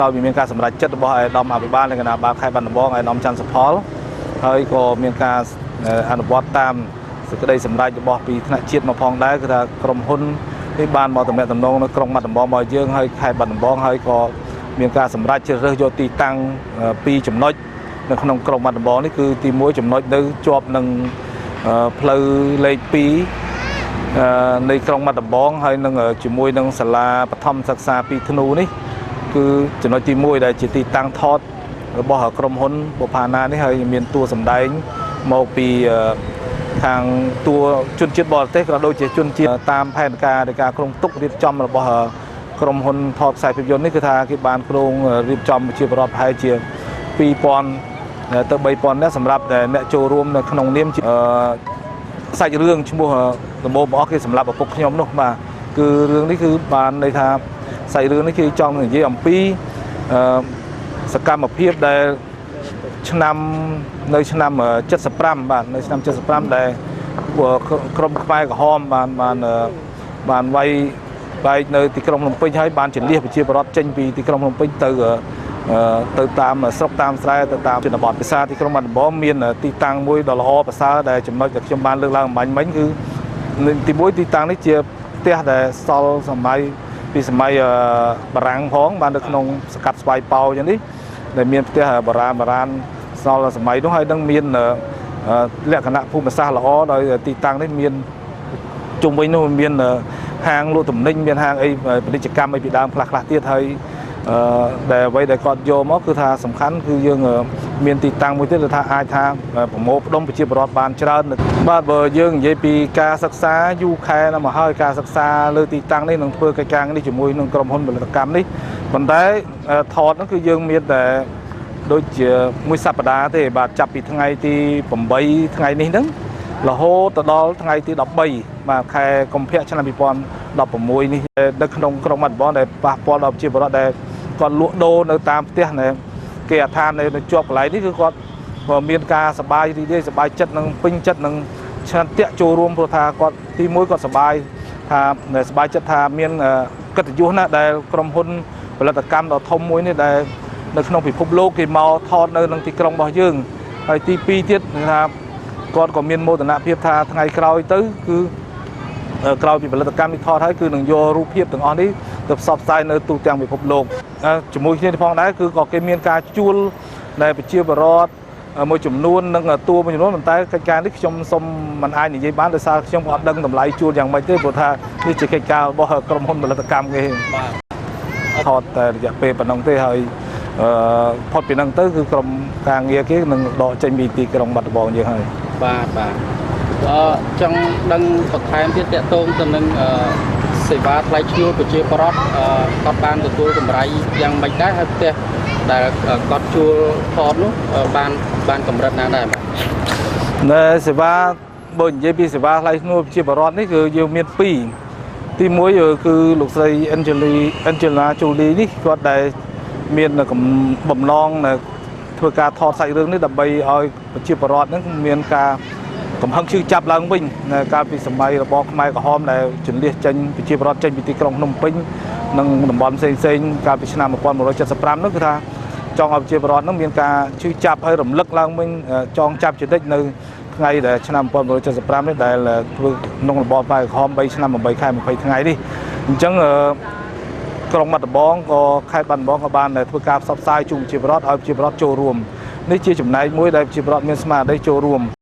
ដោយមានការសម្រេចចិត្តរបស់ឯកឧត្តមអភិបាលនៃគណៈបាលខេត្តបាត់ដំបងឯកឧត្តមច័ន្ទសុផលហើយក៏មានការអនុវត្តតាមសេចក្តីសម្រេចរបស់ពីថ្នាក់ជាតិមកផងដែរគឺថាក្រុមហ៊ុននេះបានមកតំណែងតំណងនៅក្រុងបាត់ដំបងរបស់យើងហើយខេត្តបាត់ដំបងហើយក៏មានការសម្រេចជ្រើសរើសយកទីតាំងពីរចំណុចនៅក្នុងក្រុងបាត់ដំបងនេះគឺទី1ចំណុចនៅជាប់នឹងផ្លូវលេខ2នៃក្រុងបាត់ដំបងហើយនឹងជាមួយនឹងសាលាបឋមសិក្សាពីធ្នូនេះគឺចំណុចទី1ដែលជាទីតាំងថតរបស់ក្រុមហ៊ុនបុផាណានេះហើយមានតួសម្ដែងមកពីខាងតួជនជាតិបរទេសក៏ដូចជាជនជាតិតាមផែនការនៃការគ្រោងទុករៀបចំរបស់ក្រុមហ៊ុនថតខ្សែភាពយន្តនេះគឺថាគេបានគ្រោងរៀបចំជាប្រវត្តិប្រហែលជា2000ទៅ3000នាក់សម្រាប់ដែលអ្នកចូលរួមនៅក្នុងនាមជាសាច់រឿងឈ្មោះដំបូងបងអស់គេសម្រាប់ឪពុកខ្ញុំនោះបាទគឺរឿងនេះគឺបានន័យថាសាច់រឿងនេះគឺចង់និយាយអំពីសកម្មភាពដែលឆ្នាំនៅឆ្នាំ75បាទនៅឆ្នាំ75ដែលក្រុមខ្មែរក្រហមបានបានបានវាយបែកនៅទីក្រុងភ្នំពេញហើយបានជម្លៀសប្រជាពលរដ្ឋចេញពីទីក្រុងភ្នំពេញទៅទៅតាមស្រុកតាមស្រែទៅតាមជនបទភាសាទីក្រុងបាត់ដំបងមានទីតាំងមួយដ៏ល្អប្រសើរដែលចំណុចដែលខ្ញុំបានលើកឡើងអំបញ្ញមិញគឺទី1ទីតាំងនេះជាផ្ទះដែលសល់សម័យពីសម័យបារាំងផងបាននៅក្នុងសកាត់ស្វាយប៉ោយ៉ាងនេះដែលមានផ្ទះបុរាណសល់សម័យនោះហើយនឹងមានលក្ខណៈភូមិសាស្ត្រល្អដោយទីតាំងនេះមានជុំវិញនោះមានហាងលក់ទំនិញមានហាងអីពាណិជ្ជកម្មអីពីដើមខ្លះៗទៀតហើយដែលអ្វីដែលគាត់យកមកគឺថាសំខាន់គឺយើងមានទីតាំងមួយទៀតគឺថាអាចថាប្រមូលផ្ដុំប្រជាពលរដ្ឋបានច្រើនបាទបើយើងនិយាយពីការសិក្សាយូរខែណាស់មកហើយការសិក្សាលើទីតាំងនេះនឹងធ្វើកិច្ចការនេះជាមួយនឹងក្រុមហ៊ុនផលិតកម្មនេះប៉ុន្តែថតនោះគឺយើងមានតែដូចជាមួយសប្តាហ៍ទេបាទចាប់ពីថ្ងៃទី8ថ្ងៃនេះហ្នឹងរហូតទៅដល់ថ្ងៃទី13បាទខែកុម្ភៈឆ្នាំ2016នេះនៅក្នុងក្រុងបាត់ដំបងដែលប៉ះពាល់ដល់ប្រជាពលរដ្ឋដែលគាត់លក់ដូរនៅតាមផ្ទះនៅគេអដ្ឋាននៅជាប់កន្លែងនេះគឺគាត់ក៏មានការសប្បាយរីករាយសប្បាយចិត្តនិងពេញចិត្តនិងឆន្ទៈចូលរួមព្រោះថាគាត់ទីមួយគាត់សប្បាយថាសប្បាយចិត្តថាមានកិត្តិយសណាស់ដែលក្រុមហ៊ុនផលិតកម្មដ៏ធំមួយនេះដែលនៅក្នុងពិភពលោកគេមកថតនៅក្នុងទីក្រុងរបស់យើងហើយទី2ទៀតគឺថាគាត់ក៏មានមោទនភាពថាថ្ងៃក្រោយទៅគឺក្រោយពីផលិតកម្មនេះថតហើយគឺនឹងយករូបភាពទាំងអស់នេះទៅផ្សព្វផ្សាយនៅទូទាំងពិភពលោកជាមួយគ្នានេះផងដែរគឺក៏គេមានការជួលដែលប្រជាពលរដ្ឋមួយចំនួននិងតួមួយចំនួនប៉ុន្តែកិច្ចការនេះខ្ញុំសូមមិនអាចនិយាយបានដោយសារខ្ញុំក៏អត់ដឹងតម្លៃជួលយ៉ាងម៉េចទេព្រោះថានេះជាកិច្ចការរបស់ក្រុមហ៊ុនផលិតកម្មគេ បាទ ថតតែរយៈពេលប៉ុណ្ណឹងទេហើយផុតពីហ្នឹងទៅគឺក្រុមការងារគេនឹងដកចេញពីទីក្រុងបាត់ដំបងយើងហើយ បាទបាទចង់ដឹងបន្ថែមទៀតតកតងទៅនឹងសេវាថ្លៃឈ្នួលប្រជាពលរដ្ឋគាត់បានទទួលកម្រៃយ៉ាងម៉េចដែរហើយផ្ទះដែលគាត់ជួលថតនោះបានបានកម្រិតណាដែរបាទ នៅសេវាបើនិយាយពីសេវាថ្លៃឈ្នួលប្រជាពលរដ្ឋនេះគឺយើងមានពីរទី1គឺលោកស្រី Angelina Jolie នេះគាត់ដែលមានបំណងធ្វើការថតសាច់រឿងនេះដើម្បីឲ្យប្រជាពលរដ្ឋហ្នឹងមានការកំហឹងឈឺចាប់ឡើងវិញកាលពីសម័យរបបខ្មែរក្រហមដែលជន្លៀសចេញប្រជាពលរដ្ឋចេញពីទីក្រុងភ្នំពេញនិងតំបន់ផ្សេងផ្សេងកាលពីឆ្នាំ1975នោះគឺថាចង់ឲ្យប្រជាពលរដ្ឋហ្នឹងមានការឈឺចាប់ហើយរំលឹកឡើងវិញចងចាប់ជានិច្ចនៅថ្ងៃដែលឆ្នាំ1975នេះដែលធ្វើក្នុងរបបខ្មែរក្រហម3ឆ្នាំ8ខែ20ថ្ងៃនេះអញ្ចឹងក្រុងបាត់ដំបងក៏ខេត្តបាត់ដំបងក៏បានធ្វើការផ្សព្វផ្សាយជូនប្រជាពលរដ្ឋឲ្យប្រជាពលរដ្ឋចូលរួមនេះជាចំណែកមួយដែលប្រជាពលរដ្ឋមានស្មារតីចូលរួម។